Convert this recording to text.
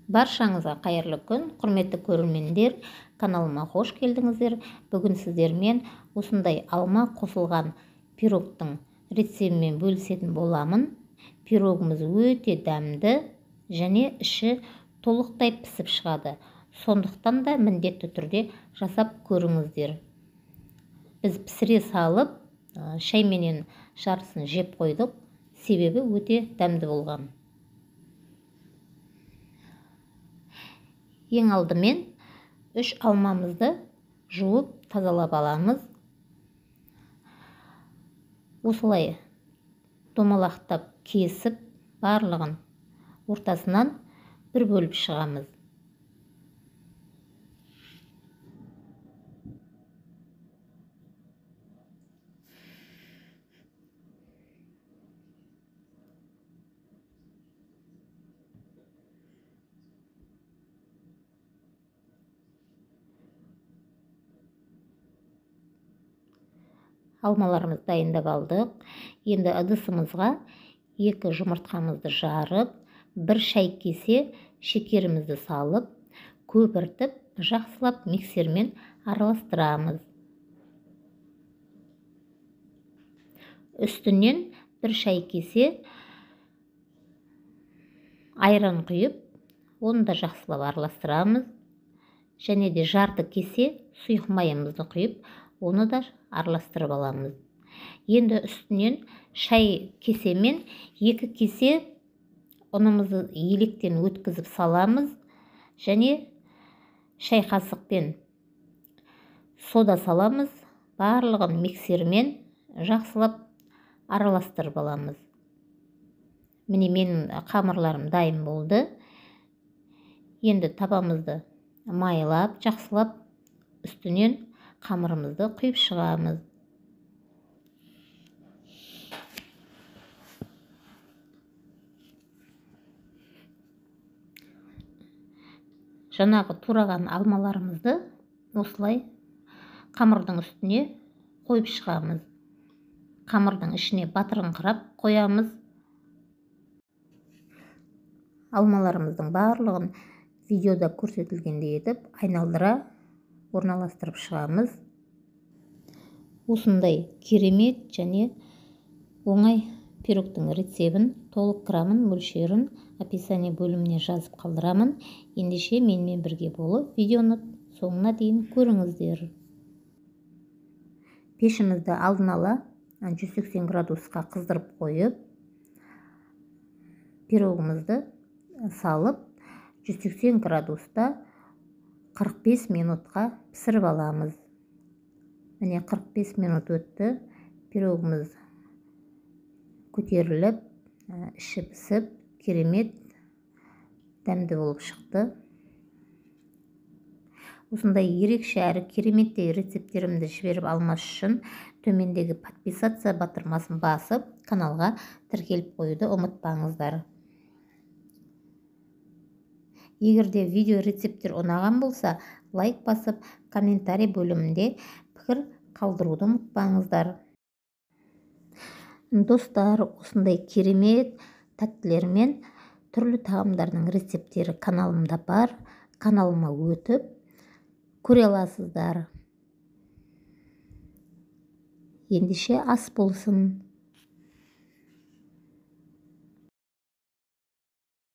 Баршаңызға қайырлы күн, құрметті көрермендер, каналыма қош келдіңіздер. Бүгін сіздермен осындай алма қосылған пирогтың рецептімен бөлісетін боламын. Пирогымыз өте дәмді және іші толықтай пісіп шығады. Сондықтан да міндетті түрде жасап көріңіздер. Біз пісіре салып, шайменен жартысын жеп қойдық, себебі өте дәмді болған. Ең алдымен 3 алмамызды жуып тазалап аламыз. Осылай домалақтап кесіп, барлығын ортасынан бір бөліп шығамыз. Алмаларымызды дайындап алдық. Енді ыдысымызға 2 жұмыртқамызды жарып, 1 шай кесе шекерімізді салып, көпіртіп, жақсылап миксермен араластырамыз. Үстінен 1 шай кесе айран құйып, оны да жақсылап араластырамыз. Және де жарты кесе сұйық майымызды құйып, оны да араластырып аламыз. Енді үстінен шай кесемен 2 кесе ұнымызды електен өткізіп саламыз. Және шай қасықпен сода саламыз. Барлығын миксермен жақсылап араластырып аламыз. Міне менің қамырларым дайын болды. Енді табамызды майлап, жақсылап үстінен қамырымызды құйып шығамыз. Жаңағы тураған алмаларымызды осылай қамырдың үстіне қойып шығамыз. Қамырдың ішіне батырыңқырап қоямыз. Алмаларымыздың барлығын видеода көрсетілгендей етіп айналдыра орналастырып шығамыз. Осындай керемет және оңай пирогтың рецебін, толық грамын, мөлшерін описание бөліміне жазып қалдырамын. Ендеше менімен бірге болып видеоны соңына дейін көріңіздер. Пешімізді алдын ала 180 градусқа қыздырып қойып, пирогымызды салып 180 градуста 45 минутқа пісіріп аламыз. Міне 45 минут өтті. Пирогымыз көтеріліп, іші пісіп, керемет дәмді болып шықты. Осындай ерекше әрі кереметтей рецепттерімді жіберіп алмас үшін төмендегі подписаться батырмасын басып, каналға тіркеліп қоюды ұмытпаңыздар. Егер де видео рецепттер ұнаған болса, лайк басып, комментарий бөлімінде пікір қалдыруды ұмытпаңыздар. Достар, осындай керемет тәттілермен түрлі тағамдардың рецепттері каналымда бар. Каналыма өтіп көре аласыздар. Ендеше ас болсын.